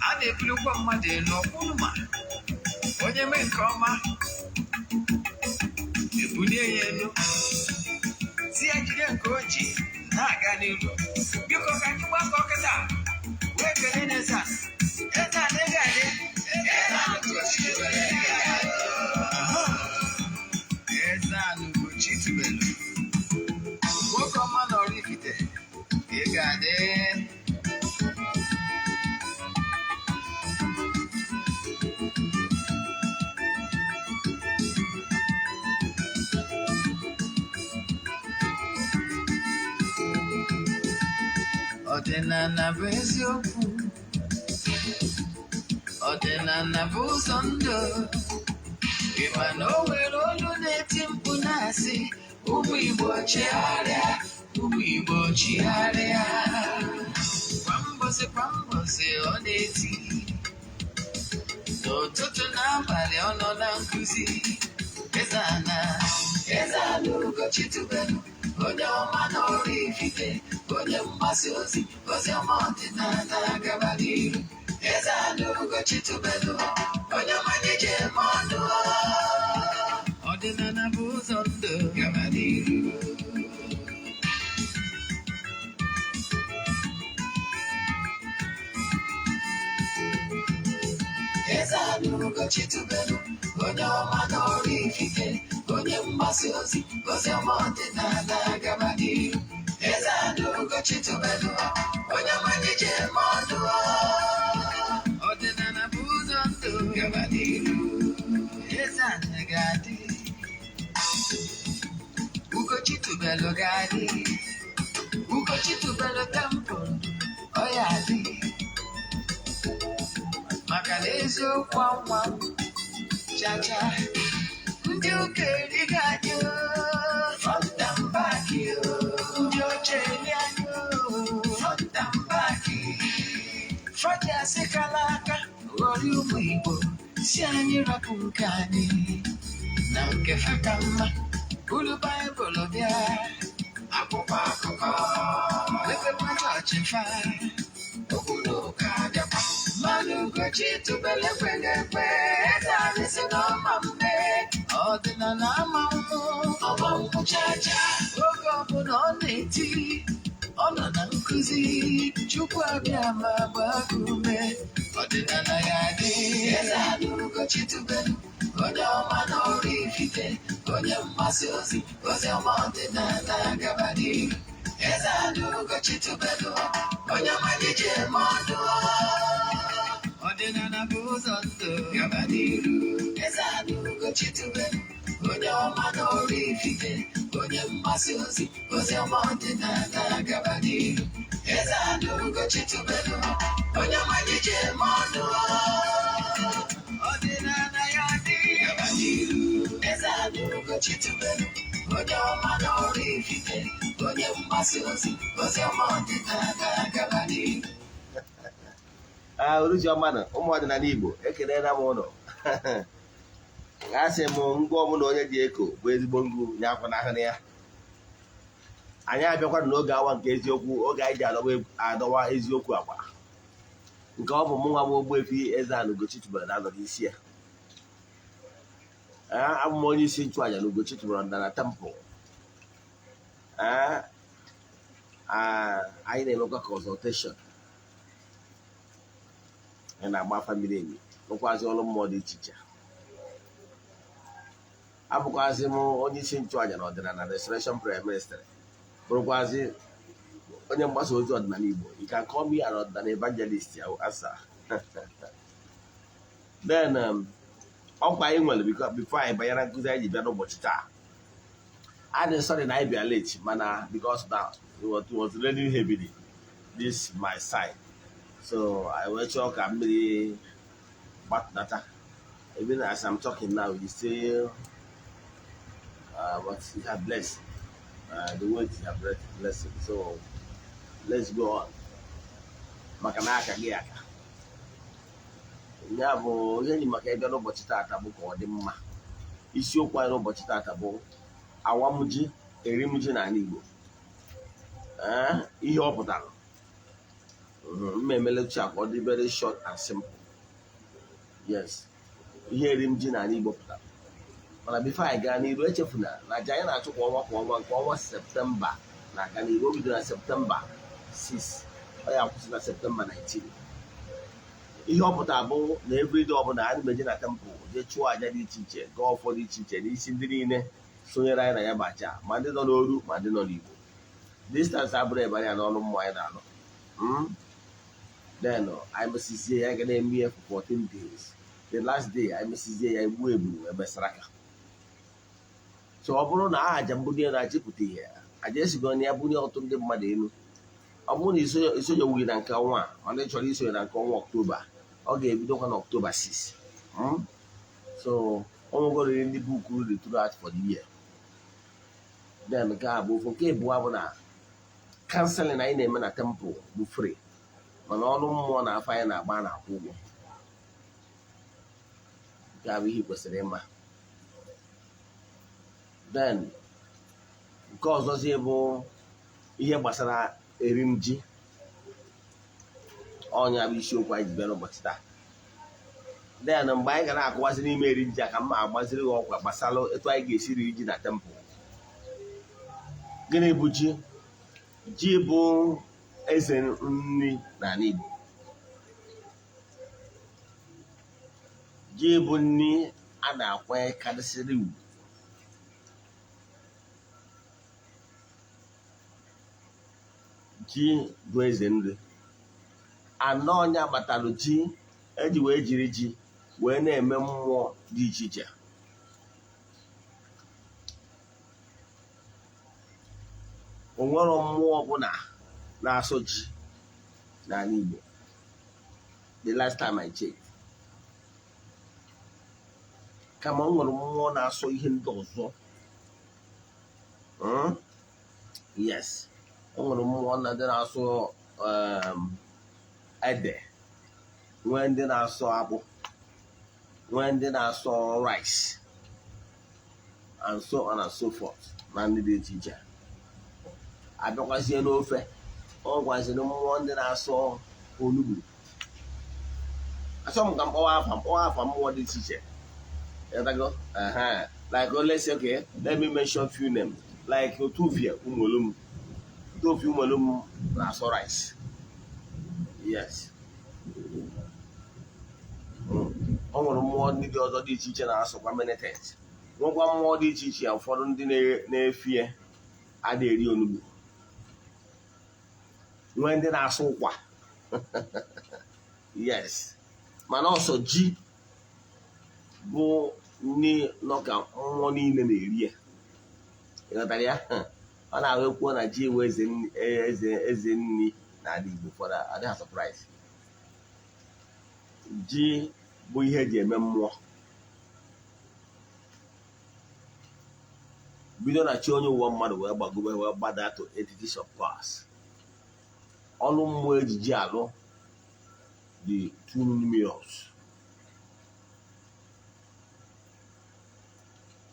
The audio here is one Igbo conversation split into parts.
A na-ebulikwa mmadụ elu ọkwụrụ ma onye mee nke ọma ebulie ya elu, si ya jide nke o ji na-aga n'ihu. Biko, ka anyị gbakọ kịta wee kelee n'eze a. Eze a na-ege adị. Aha. Eze a na Ugochi tubelu, nwoke ọma na Oraifite, ị ga-adị. Ọdịnala bụ eziokwu, ọdịnala bụ ụzọ ndụ. Ịma na o nwere olu na-eti mkpu na-asị, "Ụmụ Igbo, chigharịa, ụmụ Igbo, chigharịa." Kwa mbọsị kwa mbọsị ọ na-eti, n'ụtụtụ na abalị ọ nọ na nkụzi. Eze ana, Eze ana Ugochi tubelu, onye ọma na Oraifite, onye mgbasa ozi ozi ọma ọdịnala gaba n'iru. Eze ana Ugochi tubelu, onye ọma na-eje eme ọnụ. Ọdịnala bụ ụzọ ndụ, gaba n'iru. Eze ana Ugochi tubelu, onye ọma na Oraifite, onye mgbasa ozi ozi ọma ọdịnala gaba n'iru. Eze ana Ugochi tubelu, onye ọma na-eje eme ọnụ. Ọdịnala bụ ụzọ ndụ, gaba n'iru. Eze ana ga-adị, Ugochi tubelu ga-adị, Ugochi tubelu temple ọ ya adị, maka na eziokwu anwa chacha ndị ụka erighị anyị front and back, ndị oche eri anyị front and back. Fọji asịkala aka ghọrọ ụmụ Igbo, si anyị rapụ nke anyị na nke fa ka mma. Buru Baịbụl bịa, akwụkwọ akụkọ, mepekwa chọọchị fa, okwu na ụka bịakwa. Mmanụ Ugochi tubelu ekweghị ekwe. Eze anyị si n'ọma mme, ọdịnala ama nwụ, ọma nwụ chacha. Oge ọbụla ọ na-eti, ọ nọ na nkụzi. Chukwu abịa ma gbaa gị ume, ọdịnala ya dị. Eze anyị Ugochi tubelu, onye ọma na Oraifite, onye mgbasa ozi ozi ọma ọdịnala gaba n'iru. Eze anyị Ugochi tubelu, onye ọma ji eme ọnụ. Ọdịnala bụ ụzọ ndụ, gaba n'iru. Eze anyị Ugochi tubelu, onye ọma na Oraifite, onye mgbasa ozi ozi ọma ọdịnala gaba n'iru. Eze anyị Ugochi tubelu, onye ọma ji eme ọnụ. Ọdịnala ya dị, gaba n'iru. Eze anyị Ugochi tubelu, onye ọma na Oraifite, onye mgbasa ozi ozi ọma ọdịnala gaba n'iru. Uruchi ọma na ụmụ ọdịnala Igbo, ekelela m ụnụ. Asị m, ngwa ọbụla onye ji eko bụ ezigbo ngụ nye akwa n'ahụ ya. Anyị abịakwa n'oge awa nke eziokwu, oge anyị ji adọwa eziokwu agba, nke ọ bụ mụ nwa bụ Ogbuefi Eze-Ana Ugochi tubelu na-anọ n'isi ya. Abụ m onye isi nchụaja na Ugochi tubelu na temple. Anyị na-emekwa consultation, anyị na-agba afa miri emi, rụkwazị ọrụ mmụọ dị iche iche. Abụkwazị m onye isi nchụaja na ọdịnala Restoration Prayer Ministry, bụrụkwazị onye mgbasa ozi ọdịnala Igbo. You can call me an ọdịnala evangelist, I will answer. Then ọkwa anyị nwere before anyị banyere nkụzi anyị ji bịa n'ụbọchị taa. Adị sorry na anyị bịa late, mana because now it was raining heavily this my side, so I wee chọọ ka mmiri gbatụnata. Even as I'm talking now, you still but it has blessed the way it has blessed, so let's go on, maka na aka gị aka ya bụ ihe enyi maka ịbịa n'ụbọchị taata bụ ka ọ dị mma. Isiokwu anyị n'ụbọchị taata bụ awamji, erimji n'ala Igbo. Ee, ihe ọ pụtara Mmemme lecture ka ọ dị very short and simple. Yes, ihe erim ji n'ala Igbo pụtara. Mana before anyị gaa n'iru, echefuna na aja anyị na-achụ kwa ọnwa kwa ọnwa, nke ọnwa Septemba na-aga n'iru. O bidoro na Septemba 6, ọ ya akwụsị na Septemba 19. Ihe ọ pụtara bụ na everyday ọbụla anyị meje na temple jee chụọ aja dị iche iche, gaa ọfọ dị iche iche n'isi ndị niile sonyere anyị na ya bụ aja, ma ndị nọ n'oru ma ndị nọ n'Igbo. Distance abụrụ ebe anyị n'ọnụ mmụọ anyị na-alụ. Then anyị mesizie ya, ga na-eme ya for 14 days. The last day anyị mesizie ya, egbu eburu emesara aka. So ọ bụrụ na aja mbunye na-achịpụta ihe, aja esigo na ya bunye ọtụtụ ndị mmadụ elu. Ọ bụrụ na isonyewughị na nke ọnwa a, mana ị chọrọ isonye na nke ọnwa Ọktoba, ọ ga-ebidokwa na Ọktoba 6. So ọ nwegoriri ndị bookuru the throughout for the year. Then nke a bụ ofu. Nke abụọ bụ na counseling anyị na-eme na temple bụ free, mana ọrụ mmụọ na afọ anyị na-agba na-akwụ ụgwọ. Nke a bụ ihe ị kwesịrị ịma. Then nke ọzọzi bụ ihe gbasara erim ji. Ọnya bụ isiokwu anyị ji bịa n'ụbọchị taa. Then mgbe anyị ga na-akụwazi n'ime eri ji a, ka mma agbaziri gị ọkwa gbasara etu anyị ga-esi ri ji na temple. Gịnị bụ ji? Ji bụ eze nri n'ala Igbo. Ji bụ nri a na-akwanyekarịsịrị ugwu. Ji bụ eze nri anọ. Ọnya gbatalụ ji eji wee jiri ji wee na-eme mmụọ dị iche iche. O nwero mmụọ ọbụla na-asọ ji n'ala Igbo, the last time I checked. Kama o nwere mmụọ na-asọ ihe ndị ọzọ. Yes, o nwere mmụọ na ndị na-asọ ede, nwee ndị na-asọ akpụ, nwee ndị na-asọ rice, and so on and so forth, na ndị dị iche iche. Abịakwazie n'ofe, ọ gwaziri mmụọ ndị na-asọ onugbu. Achọ m ka mkpọwa afa mmụọ dị iche iche. Ịghọtago? Like, oh, let's say, okay, let me mention few names like Otufia Umolum. Otufia Umolum na-asọ rice. Yes. O nwere mmụọ ndị dị ọzọ dị iche iche na-asọkwa many things, nwekwa mmụọ dị iche iche. Ụfọdụ ndị na-efie ada eri onugbu, nwee ndị na-asụ ụkwa. Yes, mana ọsọ ji bụ nri nọ ka mmụọ niile na-eri ya. Ịghọtara ya? Ọ na-ahụ ekwuo na ji ewu eze eze eze nri n'ala Igbo, ụfọdụ adịghị surprise. Ji bụ ihe eji eme mmụọ, bido na chi onye ụwa mmadụ wee gbagobe wee gbada to entities of powers. Ọrụ mmụọ ejiji alụ dị too numerous.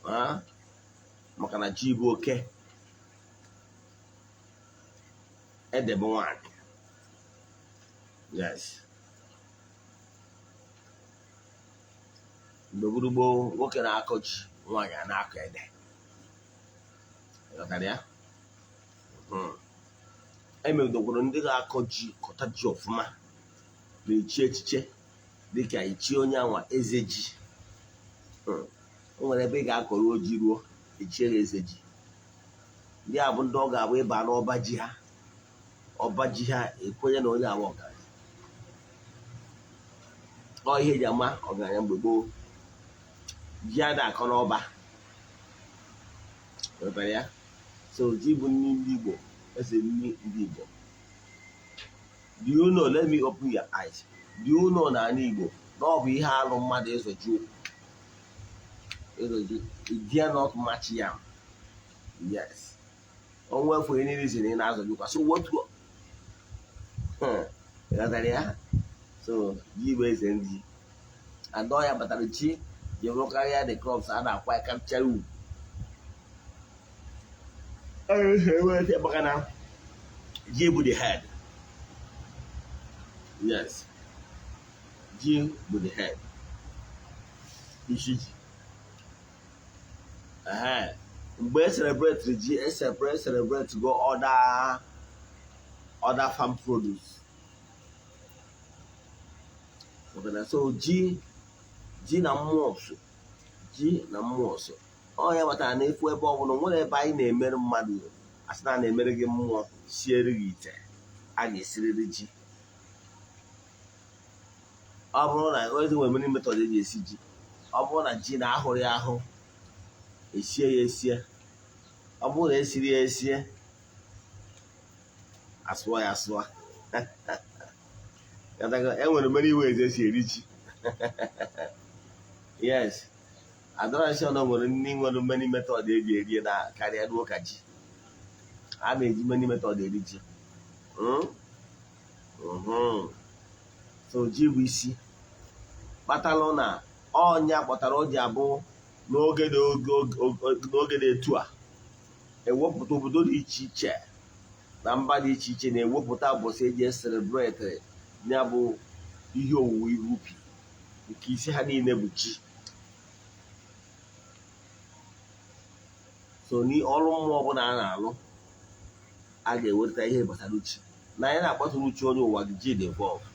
Ah, maka na ji bụ oke, ede bụ nwanyị. Yes, mgbe gboo nwoke na-akọ ji, nwaanyị a na-akọ ede. Ịghọtara ya? Emedokwara ndị ga-akọ ji, kọta ji ọfụma, na-echi echiche dịka ichi onye anwa eze ji. O nwere ebe ị ga-akọrọ ji ruo, echie ya eze ji. Ndị a bụ ndị ọ ga-abụ ịba n'ọba ji ha, ọba ji ha ekwenye na onye awa ọgaranya. Ọ ihe eji ama ọgaranya mgbe gboo, ji a na-akọ n'ọba. Ghọtara ya? So ji bụ nri ndị Igbo, eze nri ndị Igbo. Do you know, let me open your eyes, do you know na ala Igbo na ọ bụ ihe alụ mmadụ ịzọji ụkwụ, ịzọji? You dare not match yam. Yes, onwe for any reason ị na-azọji ụkwa, so what? Ghọtara ya? So ji bụ eze nri, and ọ ya batara ji ji bụrụ karịa the crops a na-akwa karịchara ugwu, maka na ji bụ the head. Yes, ji bụ the head, isi ji. Ehe, mgbe e celebrate ji, e celebrate go other farm produce. Okay, so ji na mmụọ so, ji na mmụọ so. Ọ ya matara na efu ebe ọ bụla nwere ebe anyị na-emere mmadụ, asị na a na-emere gị mmụọ, siere gị ite, a ga-esiriri ji. Ọ bụrụ na ezi nwere many method eji esi ji. Ọ bụrụ na ji na ahụrụ ya ahụ, esie ya esie. Ọ bụrụ na esiri ya esie, asụọ ya asụọ. E nwere many ways esi eri ji. Yes, adọrọsị na nwere ndị nwere many method eji eri na karịa ruo ka ji. A na-eji many method eri ji. So ji bụ isi kpatalụ na ọnya kpọtara o ji abụ n'oge dị etu a ewepụta obodo dị iche iche na mba dị iche iche na-ewepụta ụbọchị eji celebrate ya, bụ ihe owuwe ihe ubi nke isi ha niile bụ ji. So n'ọrụ mmụọ ọbụla a na-alụ, a ga-eweta ihe gbasara uche na anyị na-akpọtụrụ uche onye ụwa gị, ji dị involve.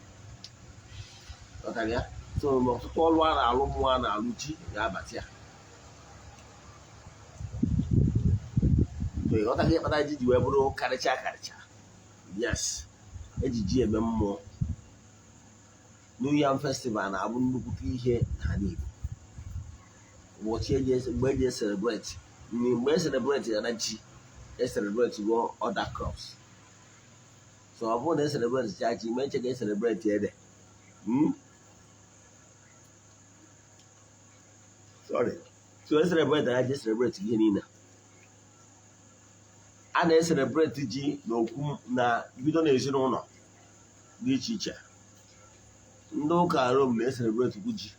Ya so n'ọtụtụ ọrụ a na-alụ mmụọ, a na-alụ, ji ga-abata ya. Ịghọtaghị ịkpata ji ji wee bụrụ karịcha karịcha. Yes, eji ji eme mmụọ. New Yam Festival na-abụ nnukwute ihe n'ala Igbo. Ụbọchị mgbe eji celebrate, mgbe e celebrate ya na ji, e celebrate go other crops. So ọ bụrụ na e celebrate cha ji, ma eche ka e celebrate ede. Sorry, so e celebrate ya ji, celebrate ihe niile a na-ecelebrate ji n'okwu na bido n'ezinụlọ dị iche iche. Ndị ụka Rom na-ecelebrate ji.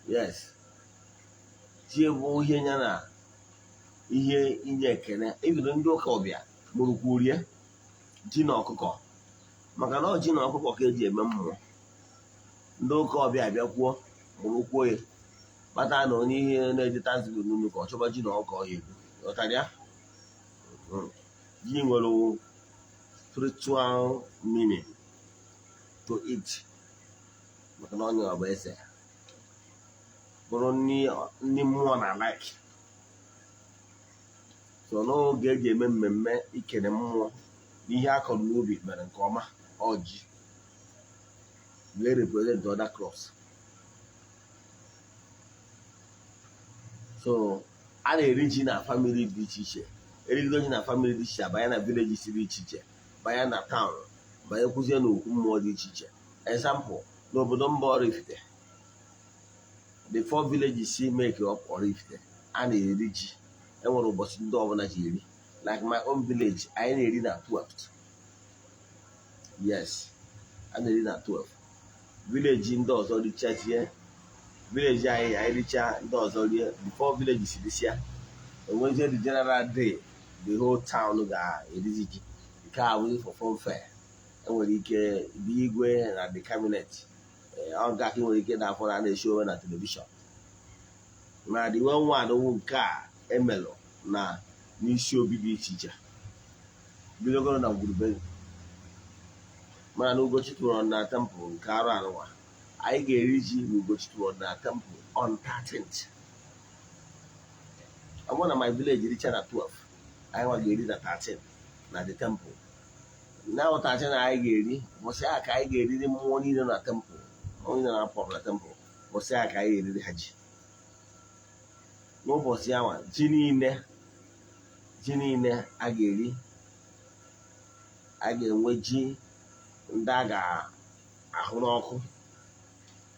Yes, ji bụ ihe ya na ihe inye ekene. Ebido ndị ụka ọbịa mụrụkwu rie ji na ọkụkọ, maka na ọ ji na ọkụkọ ka eji eme mmụọ. Ndị ụka ọbịa abịakwuo mụrụkwuo ya, kpata na onye ihe na-eje Thanksgiving n'ụlọ ka ọ chọba ji na ọkụkọ ya egwu. Ghọtara ya? Ji nwere spiritual meaning to it, maka na onye ọ bụ eze bụrụ ndị mmụọ na like. So n'oge eji eme mmemme ikene mmụọ n'ihe a kọrọ n'ubi mere nke ọma, ọjị wee represent the other crops. So a na-eri ji na family dị iche iche. Erigido ji na family dị iche iche, banye na village dị iche iche, banye na town, banyekwuzie n'okwu mmụọ dị iche iche. Example, n'obodo mba Oraifite, the four villages si make up Oraifite, a na-eri ji. Enwere ụbọchị ndị ọbụla ji eri. Like my own village, anyị na-eri na 12th. Yes, a na-eri na 12. Village ndị ọzọ richazie, village anyị anyị richaa, ndị ọzọ rie. Before village si risia, enwezie the general day the whole town ga-erizi ji. Nke a bụ for fun fair. Enwere ike dị igwe na the cabinet, ọ ga nwere ike na-afọ na na-eshi onwe na television na the one one nke a emelụ na n'isi obi dị iche iche, bidogoro na ngwurube. Mana na Ugochi tụrụ na temple nke arụ arụwa, anyị ga-eri ji na Ugochi tụrụ na temple on 13th. Ọ bụrụ na my village richa na 12, anyị nwa ga-eri na 13 na the temple. Na 13 anyị ga-eri, ụbọchị a ka anyị ga-eriri mmụọ niile na temple, mmụọ niile na-apụ na temple. Ụbọchị a ka anyị ga-eriri ha ji. N'ụbọchị ahụ, ji niile a ga-eri, a ga-enwe ji ndị a ga-ahụ n'ọkụ,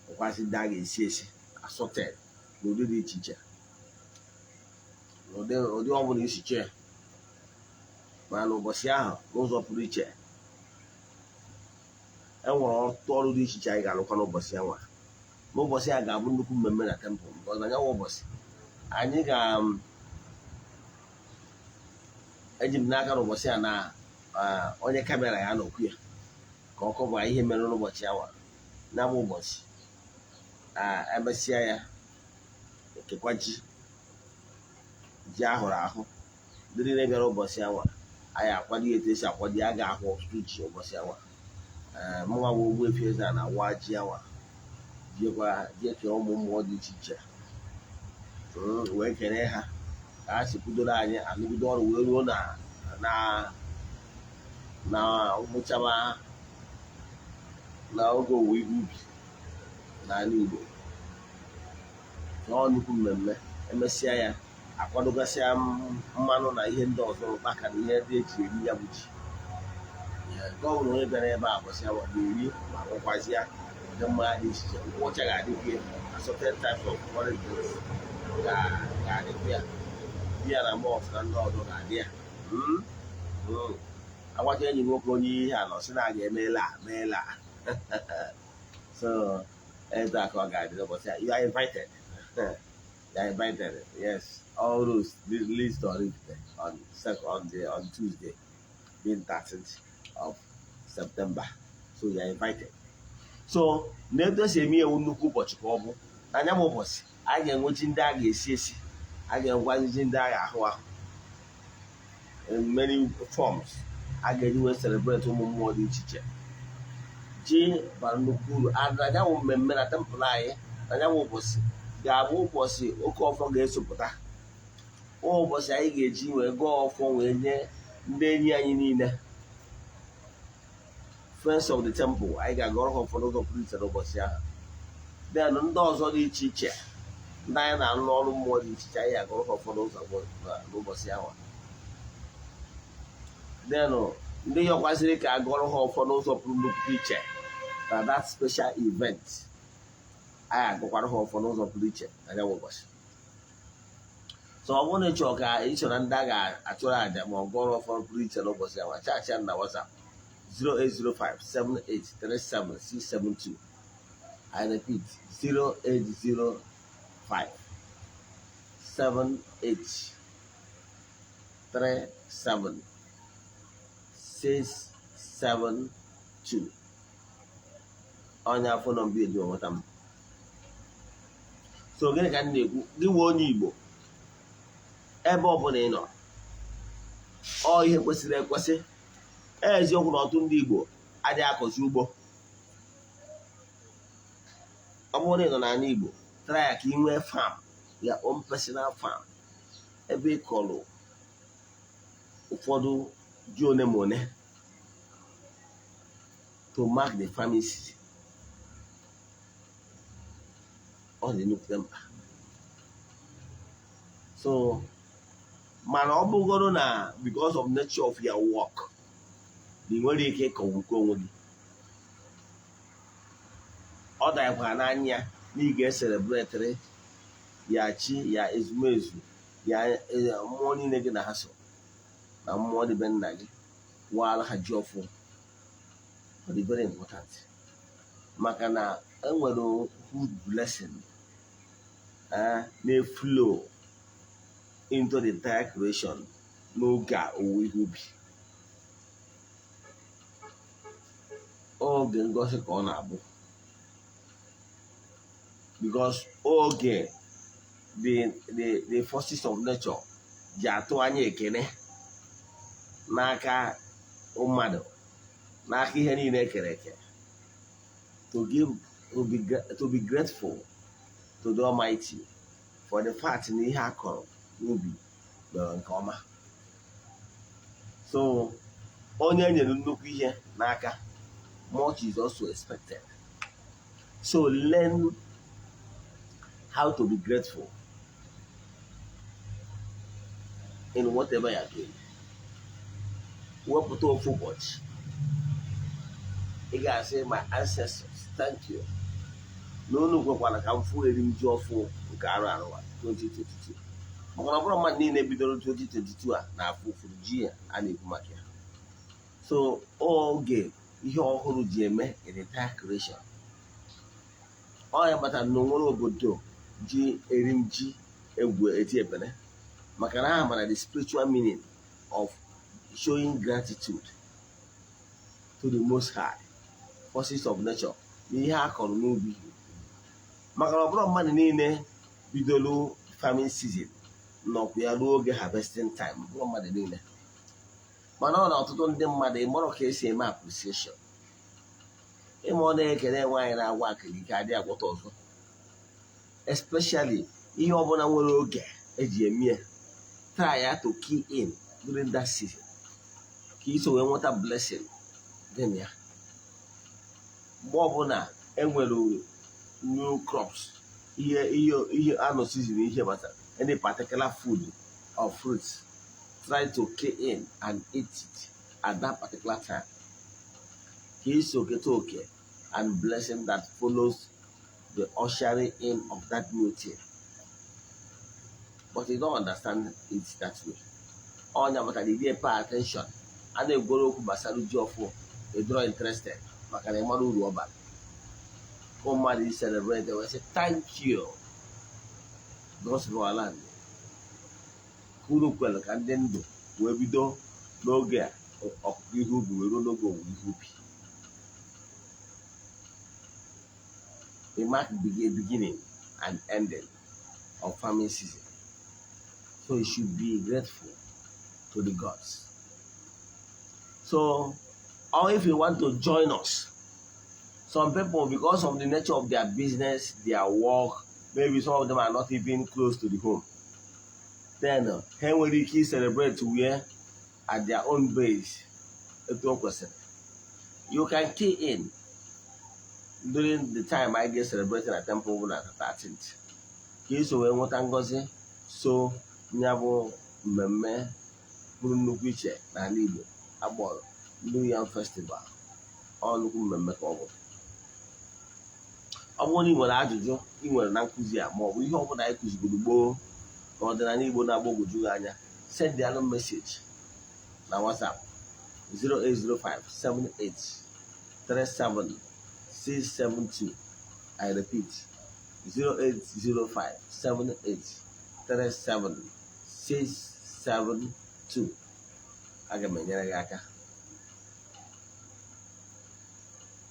nwekwasị ndị a ga-esi esi, assorted n'ụdị dị iche iche, n'ụdị ọbụla isi chee. Mana n'ụbọchị ahụ, n'ụzọ pụrụ iche, e nwere ọtụtụ ọrụ dị iche iche anyị ga-alụkwa n'ụbọchị ahụ. N'ụbọchị a ga-abụ nnukwu mmemme na temple, because na nyanwa ụbọchị anyị ga eji m n'aka n'ụbọchị a na onye camera ya n'okwu ya. Ka ọ kọva ihe mere n'ụbọchị awa na bụ ụbọchị a. Emesịa ya, ekekwa ji, ji ahụrụ ahụ. Ndị niile bịara ụbọchị awa, anyị akwado ya etu esi akwado ya. A ga-ahụ ọtụtụ ji ụbọchị awa. Ee, mụnwa bụ Ogbuefi Eze na awa ji awa, jiekwa jee kee ụmụ mmụọ dị iche iche, wee kelee ha ka ha si kwudoro anyị alụgido ọrụ wee ruo na ngwụchaba na oge owuwe ihe ubi n'ala Igbo. Ọ nnukwu mmemme. Emesịa ya, akwadogasịa mmanụ na ihe ndị ọzọ maka na ihe ndị eji eri ya bụ ji. Gọvanọ onye bịara ebe a bụsị awa ga-eri ma nwụkwazịa ụdị mmanya dị iche iche. Nkwụ ọcha ga-adịkwa ya, assorted types of foreign drinks ga-adịkwa ya, biya na malt na ndị ọzọ ga-adị ya. Agwacha enyi m nwoke onye ihe a nọ sị na a ga-emeela meela. So etu a ka ọ ga-adị n'ụbọchị a. You are invited, you are invited. Yes, all those list on it on Tuesday, being 13th of September. So you are invited. So na etu esi eme ewu, nnukwu ụbọchị ka ọ bụ. Na anya bụ ụbọchị, a ga-enwe ji ndị a ga-esi esi, a ga-enwekwazi ji ndị a ga-ahụ ahụ in many forms a ga-eji wee celebrate ụmụ mmụọ dị iche iche. Ji bara nnukwu uru. And anya bụ mmemme na temple anyị na anya bụ ụbọchị ga-abụ ụbọchị oke ọfọ ga-esopụta, ụbọchị anyị ga-eji wee gọọ ọfọ wee nye ndị enyi anyị niile, friends of the temple. Anyị ga-agọrọ ha ụfọdụ ụzọ pụrụ iche n'ụbọchị ahụ. Then ndị ọzọ dị iche iche, ndị anyị na-arụ ọrụ mmụọ dị iche iche, anyị ga-agọrọ ha ụfọdụ ụzọ n'ụbọchị ahụ. Then ndị yọkwaziri ka agọrọ ha ụfọdụ ụzọ pụrụ nnukwu iche na that special event, anyị agụkwara ha ụfọdụ ụzọ pụrụ iche na ya bụ ụbọchị. So ọ bụrụ na ị chọrọ ka ị chọrọ ndị a ga-achụrụ àjà ma ọ gọrọ ụfọdụ pụrụ iche n'ụbọchị ahụ, chat ya na WhatsApp 08057837672. I repeat, 0805 78 37 672. Onye afọ nọmba eji nweta m. So gịnị ka m na-ekwu? Gị nwe onye Igbo, ebe ọ bụla ị nọ, ọ ihe kwesịrị ekwesị. Eziokwu na ọtụtụ ndị Igbo adịghị akọzi ugbo. Ọ bụrụ na ị nọ n'ala Igbo, try ka ị nwee farm, your own personal farm, ebe ị kọrọ ụfọdụ ji one ma one to mark the farming season. Ọ dị nnukwu mkpa. So mana ọ bụgoro na because of nature of your work na ị nwere ike ịkọwuko onwe gị, ọ dakwara n'anya na ị ga-ecelebrate ya chi ya, ezumezu ya, mmụọ niile gị na ha so, na mmụọ dị be nna gị, waala ha ji ọfụ. Ọ dị very important maka na enwere good blessing na-eflow into the entire creation n'oge a owuwe ihe ubi. Oge ngosi ka ọ na-abụ, because oge the forces of nature ji atụ anya ekene n'aka mmadụ, n'aka ihe niile ekere eke, to give to be grateful to the Almighty for the fact na ihe a kọrọ n'ubi mere nke ọma. So onye e nyere nnukwu ihe n'aka, much is also expected. So learn how to be grateful in whatever you are doing. Wepụta ofu ụbọchị ị ga-asị, "My ancestors, thank you na unu kwekwara ka m fụ eri m ji ọfụ nke arụ arụwa 2022." Maka na ọ bụrụ mmadụ niile bidoro 2022 a na-afụ ụfụrụ ji ya a na-ekwu maka ya. So oge ihe ọhụrụ ji eme in the entire creation, ọ ya kpatara na onwere obodo ji eri m ji egwu eti ebene, maka na ha mara the spiritual meaning of showing gratitude to the Most High. forces of nature n'ihe a kọrọ n'ubi, maka na ọ bụrụ mmadụ niile bidolu farming season nọkwa ya ruo oge harvesting time, ọ bụrụ mmadụ niile. Mana ọ na ọtụtụ ndị mmadụ ịmụrụ ka esi eme appreciation. Ịma ọ na-ekele nwaanyị na-agwa akịrị ike adịghị agwọta ọzọ, especially ihe ọbụla nwere oge eji eme ya. Try ya to key in during that season ka iso wee nweta blessing dị na ya. Mgbe ọbụla enwere new crops, ihe anọ season, ihe gbasara any particular food or fruits, try to key in and eat it at that particular time ka iso keta oke and blessing that follows the ushering in of that new thing. But you don't understand it that way. Ọnya maka na ị pay attention, a na-egworo okwu gbasara ji ọfụ, ịdịrọ interested, maka na ị mara uru ọ bara. Ụmụ mmadụ i celebrate wee sị, "Thank you, gods of our land, ka unu kwere ka ndị ndụ wee bido n'oge a ọkụkọ ihe ubi wee ruo n'oge owuwe ihe ubi." It mark beginning and ending of farming season, so you should be grateful to the gods. So, or if you want to join us, some people, because of the nature of their business, their work, maybe some of them are not even close to the home, then ha nwere ike celebrate where at their own base etu o kwesịrị. You can key in during the time I get celebrating at temple bụ na 13th ka iso wee nweta ngọzi. So ya bụ mmemme bụrụ nnukwu iche n'ala Igbo agbọrọ New Yam Festival. Ọ nnukwu mmemme ka ọ bụ. Ọ bụrụ na ị nwere ajụjụ ị nwere na nkụzi a, ma ọ bụ ihe ọbụla anyị kụzigoro gboo na ọdịnala Igbo na-agbagwoju gị anya, send alụ message na WhatsApp 0805 78 37 672. I repeat, 0805 78 37 672. Aga m enyere gị aka.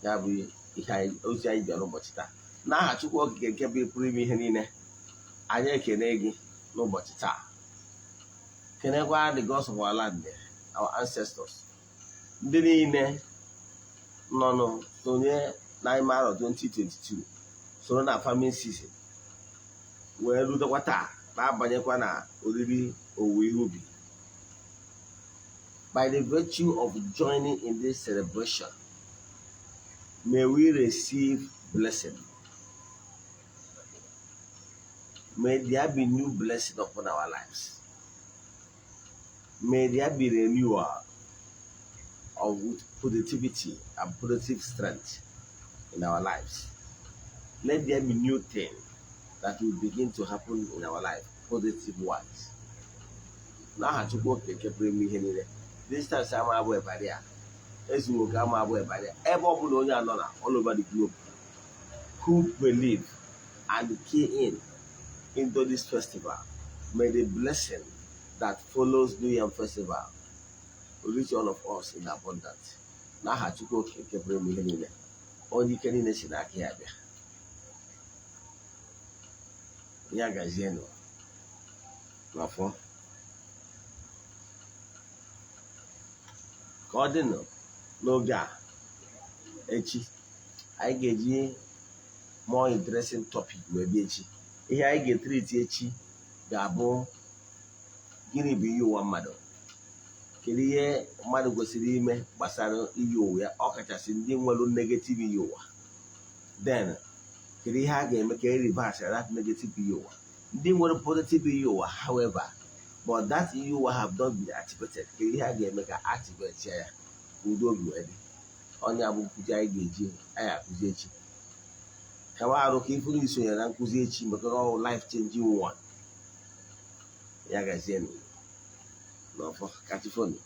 Ya bụ ihe anyị ozi anyị bịara ụbọchị taa. N'aha Chukwu Okike nke bụ pụrụ ime ihe niile, anyị ekene gị n'ụbọchị taa, kenekwa the gods of our land, our ancestors, ndị niile nọ nụ sonye na ime arọ 2022, soro na farming season wee rutekwa taa, na-abanyekwa na oriri owuwe ihe ubi. By the virtue of joining in this celebration, may we receive blessing. May there be new blessing upon our lives. May there be renewal of productivity and productive strength in our lives. Let there be new thing that will begin to happen in our life, positive ones. N'aha Chukwu Okike pụrụ ime ihe niile, distance ama abụ ebari a ezughị oke ama abụ ebari a. Ebe ọ bụla onye anọ na all over the globe who believe and key in into this festival, may the blessing that follows New Yam Festival reach all of us in abundance. N'aha Chukwu Okike pụrụ ime ihe niile, onye ike niile si n'aka ya bịa. Ya gazienụ n'afọ ka ọ dịnụ n'oge a. Echi anyị ga-eji more interesting topic wee bịa. Echi, ihe anyị ga-etriti echi ga-abụ: gịnị bụ iyi ụwa mmadụ? Kedu ihe mmadụ kwesịrị ime gbasara iyi ụwa ya, ọ kachasị ndị nwere negative iyi ụwa? Then kedu ihe a ga-eme ka e reverse that negative iyi ụwa? Ndị nwere positive iyi ụwa, however, but that iyi ụwa have not been activated, kedu ihe a ga-eme ka activate ya ka udo obi wee dị? Onye bụ nkụzi anyị ga-eji anyị akụzi echi. Kawa arụ ka ifuru isonye na nkụzi echi, maka ọ life changing one. Ya gazienụ n'ọfọ kachifonu.